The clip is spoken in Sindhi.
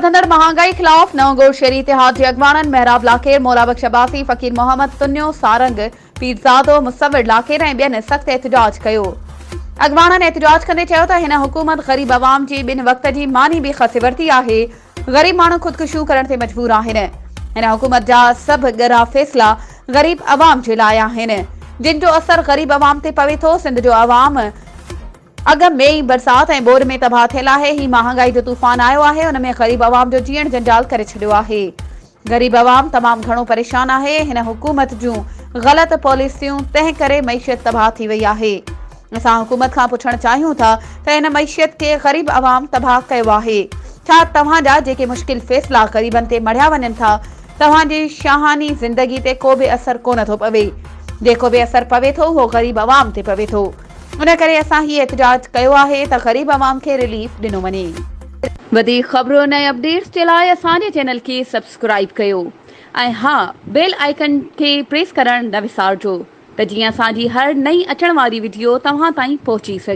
وڌندڙ مهانگائي خلاف نئون ڳوٺ شهري اتحاد جي اڳواڻن محراب لاکير، مولا بخش عباسي، فقير محمد تنيو، سارنگ پيرزادو، مصور لاکير ۽ ٻين سخت احتجاج ڪيو. اڳواڻن احتجاج ڪندي چيو ته هن حڪومت غريب عوام جي ٻن وقت جي ماني به کسي ورتي آهي، غريب ماڻهو خودڪشيون ڪرڻ تي مجبور آهن. هن حڪومت جا سڀ ڳرا فيصلا غريب عوام جي لاء آهن، جن جو اثر غريب عوام تي پوي ٿو، سنڌ جو عوام اڳ ۾ ئي برسات ۽ ٻوڏ ۾ تباهه ٿيل آهي، هي مهانگائي جو طوفان آيو آهي، ان ۾ غريب عوام جو جيئڻ جنجال ڪري ڇڏيو آهي، غريب عوام تمام گهڻو پريشان آهي، هن حڪومت جون غلط پاليسيون تنهن ڪري معيشت تباهه ٿي وئي آهي، اسان حڪومت کان پڇڻ چاهيون ٿا ته هن معيشت کي غريب عوام تباهه ڪيو آهي، ڇا توهان جا جيڪي مشڪل فيصلا غريبن تي مڙهيا وڃن ٿا توهان جي شاهاني زندگي تي ڪو به اثر ڪونه ٿو پوي، جيڪو به اثر پوي ٿو اهو غريب عوام تي پوي ٿو. ان ڪري اسان هي احتجاج ڪيو آهي ته غريب عوام کي رليف ڏنو وڃي. وڌيڪ خبرن ۽ اپڊيٽس جي لاء اسان جي چينل کي سبسڪرائيب ڪيو ۽ ها بيل آئيڪن کي پريس ڪرڻ نه وسارجو ته جيئن اسان جي هر نئين اچڻ واري وڊيو توهان تائين پهچي سگهي.